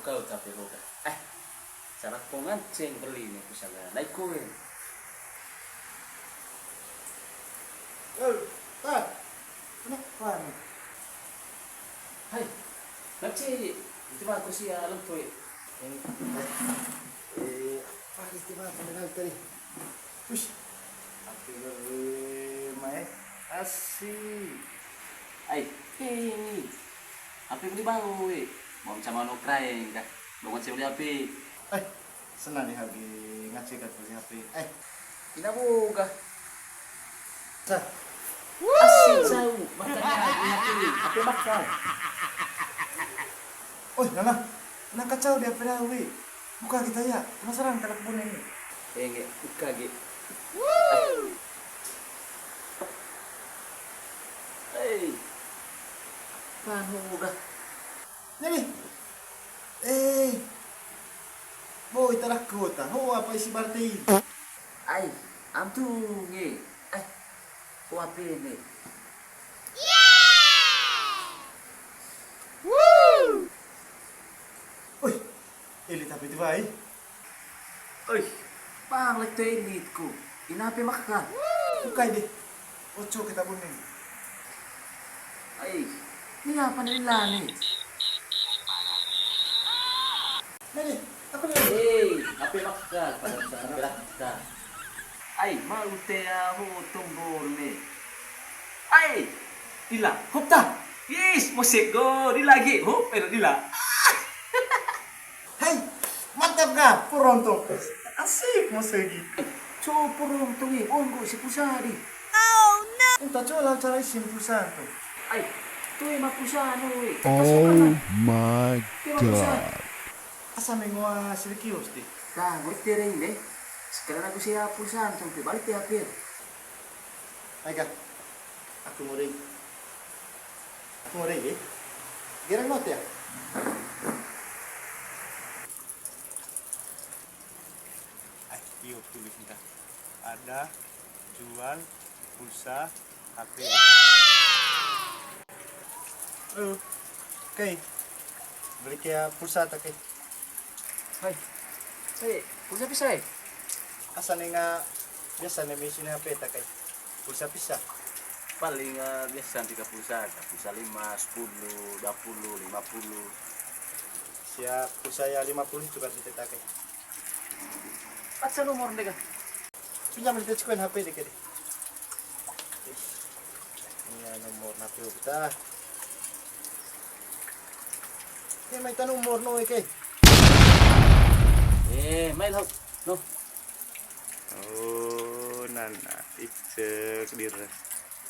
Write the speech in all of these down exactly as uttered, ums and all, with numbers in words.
Oh, tapi hoga. Eh, cara ko nganceng beli nih pusaka. Naik koin. Eh, Tat. Kenapa nih? Hai, nganceng. Itu mah aku sih ya, lempui. Eh, eh, apa itu mah, beneran tadi? Ush. Hape gari mae asi. Ai, ini. Hape beli baru, eh. Mau sama no kraeng kah? Bangun saya beli hape. Eh, senang deh hape, nganceng kat beli hape. Eh, tidak buka. Sa. Asik sau, makanya beli hape, hape bakal. Oi, Nana. Nang kacau di hape dawe. Buka kita ya, penasaran kalak bone ni. Enge, buka ge. Hei. Pano udah. Nani. Eh. Boy, tarak kota. Ho, apa isi bartei? Ai, am tu nge. Ai. Ho, apa ini? Oi, elit hape itu, bai. Oi, pang lek tu elitku. Ina hape maka. Bukai deh. Oco kita kuning. Ai, ini apa nih lah nih? Mary, aku nih. Hei, hape maka pada sana berata. Ai, mau tea ho tombol me. Ai, dila, hop ta. Yes, mosek go, dila ge, hop, ero dila. Hai, mantap ga, puruntung. Asik, mosek gi. Co puruntung e, onggo si pulsa di. Unta co lah cara isin pulsa tu. Ai, tu e ma pulsa no e. Oh my God. Asa mengoa sirikios di. Nah, gue tereng deh. Sekarang aku siap pulsa, sampai balik ya, Pir. Aika, aku mau ring. Aku mau ring, eh. Gerang not ya? Ai, iyo, tulis entah. Ada jual pulsa hape. Halo. Oke. Beli kia pulsa ta ke? Hai. Hai, pulsa pisa, eh? Asa ninga biasa ne misi ne hape ta ke? Pulsa pisa. Paling, eh, biasa tiga pulsa, pulsa lima, sepuluh, dua puluh, lima puluh. Siap, pulsa ya lima puluh itu kan kita ke. Paksa nomor deh, Kak. Pinjam di Bitcoin hape dikit. Ini ya nomor hape kita. Ini main nomor no ke. Eh, main hok. No. Oh, nana, icek dir.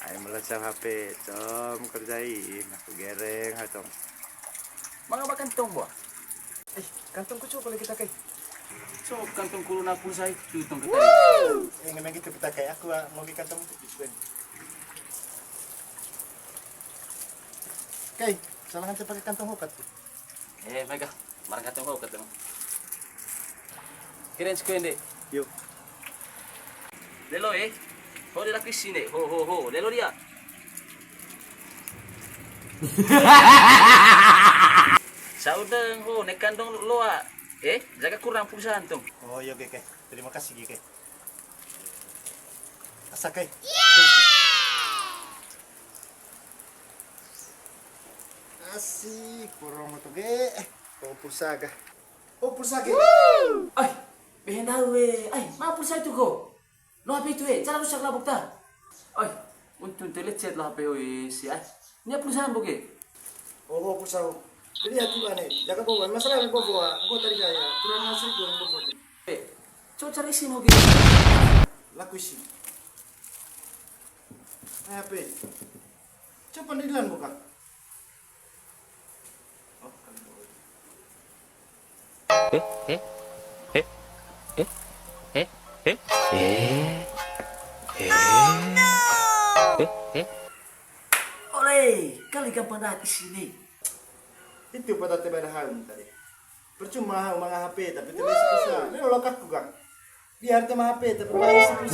Ai melesap hape, com kerjain. Aku gereng, ha, com. Manga makan tong, buah. Eh, kantong ku coba lagi ta ke. So, kantong ku luna pulsa itu tong kita. Eh, ngemeng gitu kita ke. Aku, ah, mau di kantong itu, Bitcoin. Oke, salah nanti pakai kantong hokat. Eh, mega, marang kantong hokat dong. Keren sekuen deh. Yuk. Lelo, eh. Ho, dia laki sini. Ho, ho, ho. Lelo dia. Saudeng ho, nekan dong loa. Eh, jaga kurang pulsa antum. Oh, iya, oke, oke. Terima kasih, oke. Asa, oke. Asik, porong motor ge. Eh, kau pulsa ga? Oh, pulsa ge. Ai, behen dawe. Ai, ma pulsa itu ko? Lo H P itu, eh, cara rusak lah bukta. Ai, untung te lecet lah H P, oi, si, ai. Ini pulsa buke. Oh, oh, pulsa. Jadi hati mana? Jaga bawa. Masalah yang bawa. Engkau tadi saya kurang asik dong bawa. Eh, coba cari isin oke. Laku isin. Apa? Coba di dalam buka. Eh, eh, eh, eh, eh, eh, eh, eh, eh. Oleh, kali gampang datang sini. Itu pada tebada harum tadi. Percuma harum manga H P, tapi tebada susah. Ini lo kakku, Kang. Biar tema H P, tapi bayar sepuluh.